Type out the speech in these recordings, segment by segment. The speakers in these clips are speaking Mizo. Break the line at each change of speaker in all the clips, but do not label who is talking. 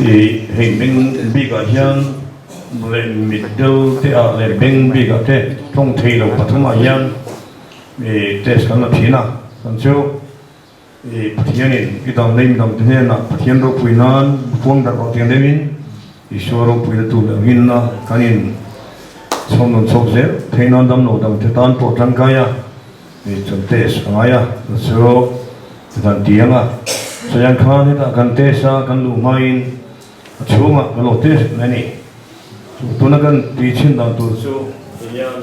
I hei beng bikah hian leh mitdel te ah leh beng bikah te tawng thei lo pathumah hian i test kan la thin a, kan chu i Pathianin i dang leh midang te hnenah Pathian ropui nan puang darh rawh tiang deuhin Isua ropuina tur leh rinna kan in chhawm nawn chhawk zel theih nan damlo dang te tan pawh tangkai a. Hei chuan test a ngai a, chu chu kan ti ang a, chuan khan hetah kan test a, kan luh hmain a chhungah kan lo test mai a ni. Chu tuna kan tui chhin dan tur chu ti hian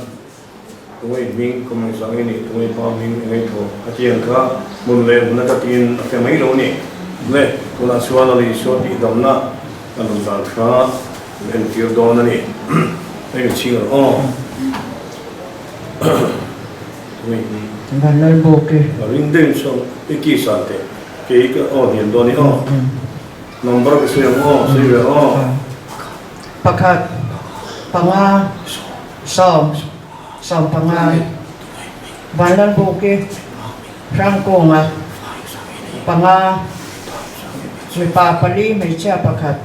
tunge hming ka hmang sang nge ni, tunge pa hming eng nge thaw a ti ang kha hmun leh hmun ata tiin a hre mai lo a ni. Le tunah chuan a Isua tihdamna kan rawn dan kha kan entir dawn a ni. Hei mi chhing rawh aw.
Van lal bawk e.
Ring deuh chuan i ki san teh kei ka aw hniam dawn i aw number ka sawi ang aw sawi ve aw.
Pakhat, panga, sawm, sawmpanga, Vanlalbuki, Hrangkunga, panga, mipa pali hmeichhia pakhat.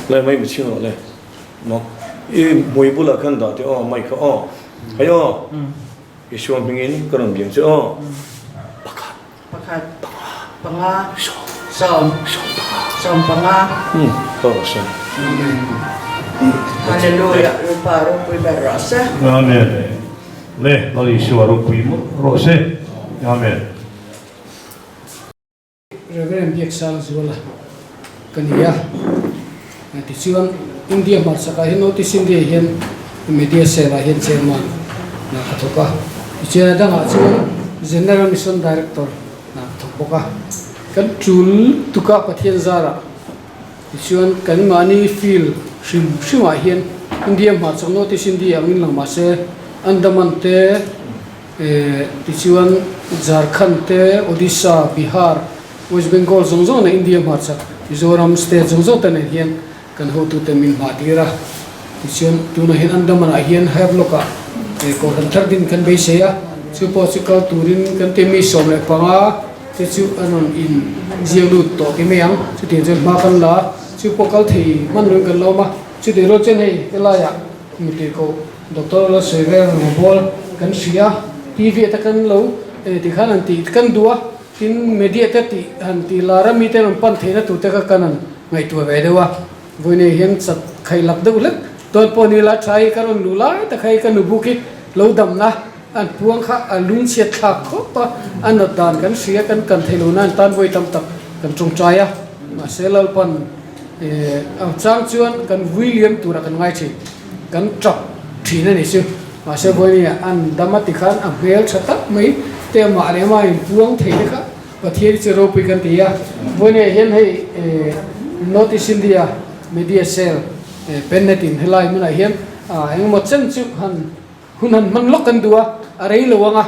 Le mai mi chhing rawh le maw i hmui bulah khan dah teh aw mai kha aw hei aw i suam hmingin ka rawn biang che aw pakhat
pakhat panga sawm sawm panga
ka rawh se
Hallelujah Lalpa ropui ber rawh se
Amen le Lal Isua ropui rawh se Amen.
Reverend Biaksang Zuala ka ni a, tichuan India hmarchakah hian Notice India hian Media Cell ah hian Chairman hna ka thawk a, tichuan a dangah chuan General Mission Director hna ka thawk bawk a. Kan tul tukah Pathian zarah tichuan kan mahni field hrim hrimah hian India hmarchak Notice India angin lang mahse Andaman te, Tichuan, Jharkhand te, Odisha, Bihar, West Bengal zawng zawng leh India hmarchak Mizoram state zawng zawng te nen hian kan hotute min hmah tir a. Tichuan, tunah hian Andaman ah hian Higher Block ah Kohhran thar din kan beisei a, chu pawh chu kal turin kan ti mi 15 te chu a rawn in ziak lut tawh ti mai ang. Chutiang chuan hma kan la a, chu pawh kal thei hman loin kan lo awm a. Chutih rual chuan hei helaiah mipui koh Doctor la sawi vel reng bawl kan hria a, TV te kan lo ti khan han tih kan duh a, tin media te tih han tih lar a mite rawn pan theihna tur te kha kan han ngaihtuah ve deuh a, vawiinei hian chat khaih lak deuh hlek dawn pawh ni la tha hi ka rawn luh lai tak hei ka nu buk hi lo damna an puang kha a lungchhiat thlak khawp a, a nat dan kan hria kan kan theih loh nan tan vawi tam tak kan tawngtai a, mahse Lalpan a chang chuan kan vui liam turah kan ngai thin. Kan tap thin a ni chu. Mahse vawinia an dam a ti khan a hmel tha tak mai te amah leh amah in puang thei te kha Pathian hi chu ropui kan ti a. Vawinia hian hei North East India Media Cell Pennet in helai hmunah hian engemaw chen chu han hun han hman lawk kan duh a, a rei lo ang a,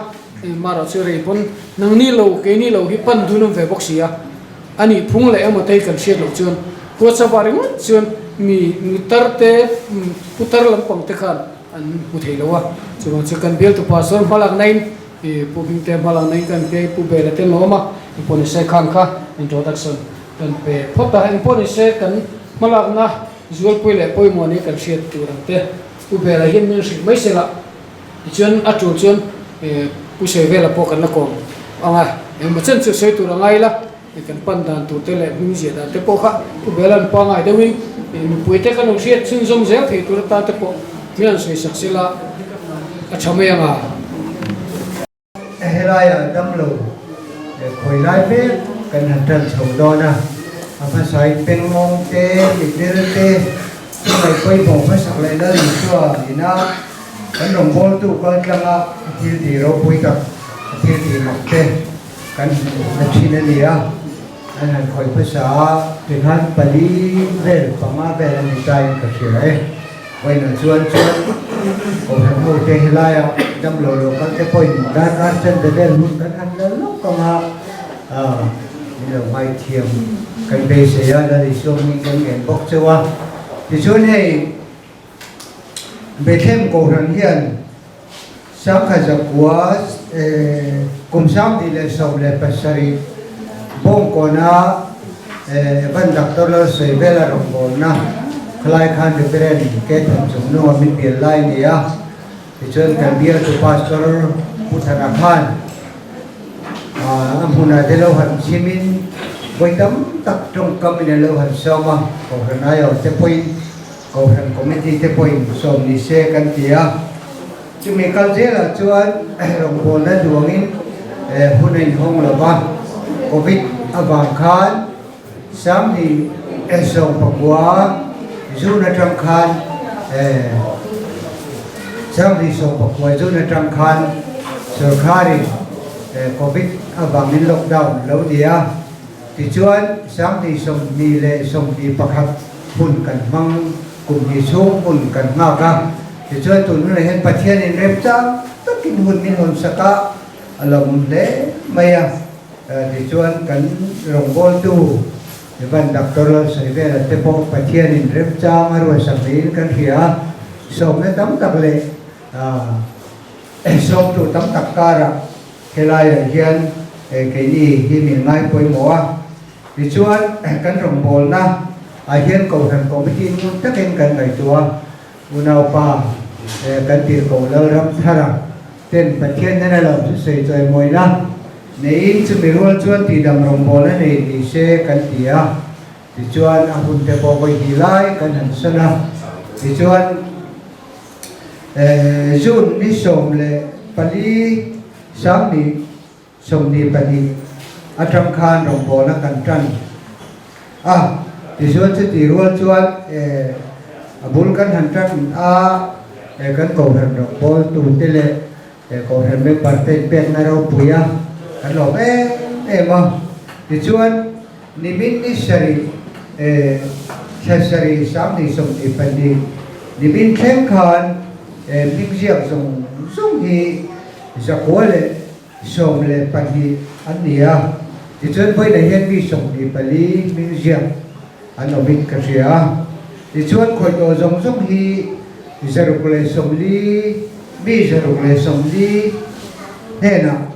marawh chu rei pawn nangni lo keini lo hi pan dun awm ve bawk si a, a nih phung leh emaw te hi kan hriat loh chuan WhatsApp ah ringawt chuan mi nutar te putar lampang te khan an hmu thei lo a, chuvang chu kan bialtu pastor hmalak na in pu Hmingte hmalak na in kan pe pu Bela te an awm a, engpawh ni se khang kha introduction kan pe phawt a, engpawh ni se kan hmalak na zualpui leh pawimawh ni kan hriat tur ang te. Pu Bela hian min hrilh mai sela, tichuan a tul chuan Pu Saivela pawh kan la kawm ang a, engmaw chen chu sawi tur a ngai la, kan pan dan tur te leh hming ziah dan te pawh kha Pu Bela an pangai deuhin mipui te kan lo hriat chhunzawm zel thei tur atan te pawh min han sawi sak sela a tha mai ang a.
Helaiah damlo khawi lai mek kan han tan chho dawn a, a hmasain pengawng te, mitdel te, chungaih pawimawh hmasak leh Lal Isua ina kan rawngbawltu kal tlanga a thil tih ropui tak, a thil tih mak te kan hmuhna thin a ni a, an han khawi hmasa a, tikhan pali vel panga vel a ni tain ka hria e. Vawiinah chuan chuan Kohhran ho te helaia damlo lo kal te pawhin darkar chan ve vel hun kan han la lawk ang a, min lo ngaithiam kan beisei a, Lal Isua hmingin kan ngen bawk cheu a. Tichuan hei Bethlehem Kohhran hian Sangkha Zakua kum 2017 Bawngkawna Evan Doctor Lalsawivela rawngbawlna khalai khan Reverend K Thanchungnunga min bial lai a ni a. Tichuan kan bialtu Pastor Pu Thana khan a hmunah te lo han chhimin vawi tam tak tawngkam in a lo han sawm a, Kohhran aiawh te pawhin Kohhran Committee te pawhin sawm ni se kan ti a. Chumi kal zelah chuan rawngbawlna duangin hun a inhawng lo va, Covid avang khan Sangni 19 June atang khan 2019 June atang khan sorkarin Covid avangin lockdown lo ni a, tichuan 2021 hun kan hmang kum hnih chhung hun kan nghak a, tichuan tun hunah hian Pathianin remchang takin hun min hawn sak a, a lawmawm hle mai a. Tichuan kan rawngbawltu Evan Doctor Lalsawivela te pawh Pathianin remchang a ruatsak niin kan hria a, sawmna tam tak leh sawmtu tam tak karah helaiah hian keini hi min ngai pawimawh a. Tichuan kan rawngbawlna ah hian Kohhran Committee ngun takin kan ngaihtuah a, unaupa kan tirhkoh Lalramthara ten Pathian nena lo chu sawi chawimawina neiin chumi rual chuan tihdam rawngbawlna nei ni se kan ti a, tichuan a hun te pawh vawi hnih lai kan han sawn a, tichuan June ni 14 2022 atang khan rawngbawlna kan tan a, tichuan chuti rual chuan a bul kan han tan a, kan kohhran rawngbawltu te leh kohhran member te inpekna ropui a kan lawm em em a, tichuan nimin ni sarih thla sarih 2022 nimin thleng khan hming ziak zawng zawng hi 112 an ni a, tichuan vawiinah hian mi 24 hming ziak an awmin ka hria a, tichuan khawih tawh zawng zawng hi 640 mi 640 hnenah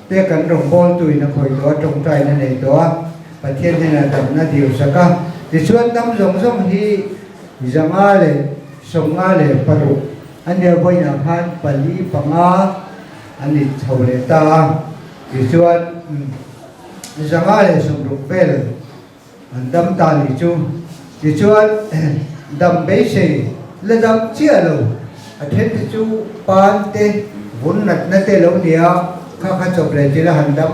te kan rawngbawltuin a khawih tawh a, tawngtaina nei tawh a, Pathian hnenah damna dil sak a, tichuan dam zawng zawng hi 556. A nia vawiinah khan pali panga an in chho leh ta a, tichuan 560 vel an dam ta ni chu. Tichuan dam beisei la dam chiah lo, a then te chu pan te vun natna te lo nia, kha kha chawp leh thil a han dam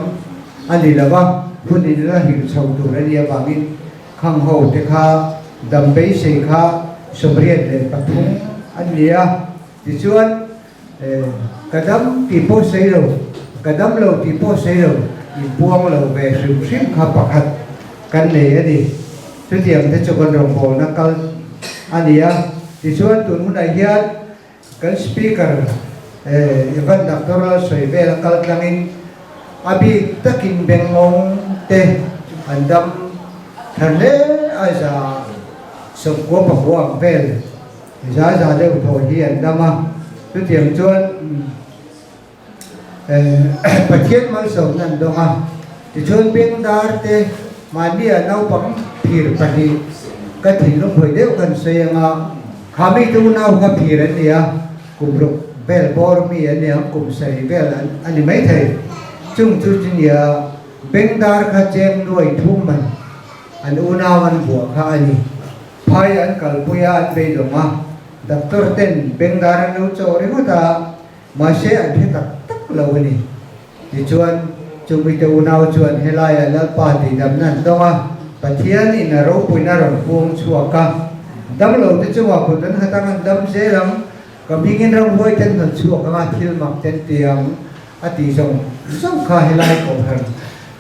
a ni lo va, hun in la hil chho tur a nih avangin Khang ho te kha dam beisei kha 83 an ni a, tichuan ka dam tih pawh sawi lo, ka dam lo tih pawh sawi lo, inpuang lo ve hrim hrim kha pakhat kan nei a ni. Chutiang te chu kan rawngbawlna kal a ni a, tichuan tun hunah hian kan Speaker Evan Doctor Lalsawi vel a kal tlangin a bik takin Bengngawng te an dam thar hle a, 99 ang vel za za deuh thaw hi an dam a, chutiang chuan Pathian malsawmna an dawng a, tichuan Bengdar te mahnia naupang phir pahnih ka thinlung hawi deuh kan sawi ang a, kha mi te unau kha phir an ni a, kum ruk vel bawr mi an ni ang, kum sarih vel a ni maithei. Chung chu chu nia Bengdar kha cheng nuai thum man an unau an buah kha a ni. Phai an kalpui a, an beidawng a, doctor ten Bengdar an lo chawh ringawt a, Mahse an hre tak tak lo a ni. Tichuan, chumite unau chuan helaiah Lalpa tihdamna an dawng a, Pathianin a ropuina a rawn puang chhuak a. Damlote chungah kut an nghat ang, an dam zel ang, ka hmingin ramhuai ten hnawn chhuak ang a, thil mak ten ti ang, a tih zawng zawng kha helai kohhran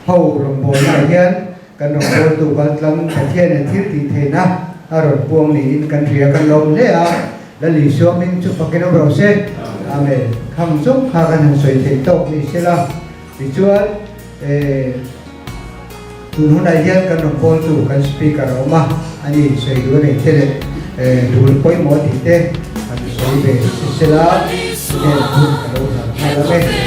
ho rawngbawlnaah hian kan rawngbawltu kaltlang Pathianin thil tih theihna a rawn puang niin kan hria, kan lawm hle a. Lal Isua hming chu fakin awm rawh se. Amen. Khang zawng kha kan han sawi theih tawk ni sela. Tichuan tun hunah hian kan rawn kawltu kan speaker a awm a, ani sawi duh a nei te leh dul pawimawh tih te han sawi ve si sela, heng hun ka lo hlan nghal. lawm e.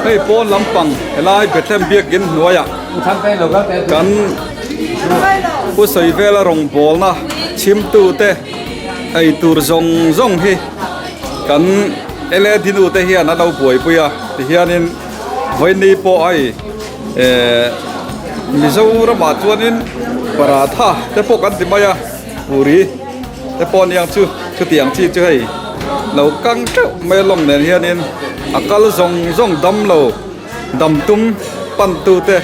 Hei pawn lampang helai Bethlehem biakin hnuaiah kan pu sawi vela rawngbawlna chhimtute ei tur zawng zawng hi kan led nu te hian an lo buaipui a tihianin vawiini pawh hei ehh Mizoramah chuanin paratha te pawh kan ti mai a puri te pawh aniang chu chutiang chi chu hei lo kang teuh mai a lawng nen hianin a kal zawng zawng dam lo dam tum pan tu te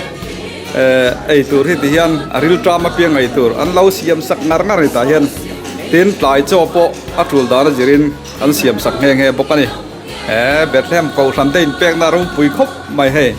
ehh ei tur hi ti hian a rilṭam apiang ei tur an lo siam sak ngar ngar a ni tah hian tin tlai chaw pawh a tul dan a zirin an siam sak nghe nghe bawk a ni he Bethlehem kohhran te inpekna ropui khawp mai hei.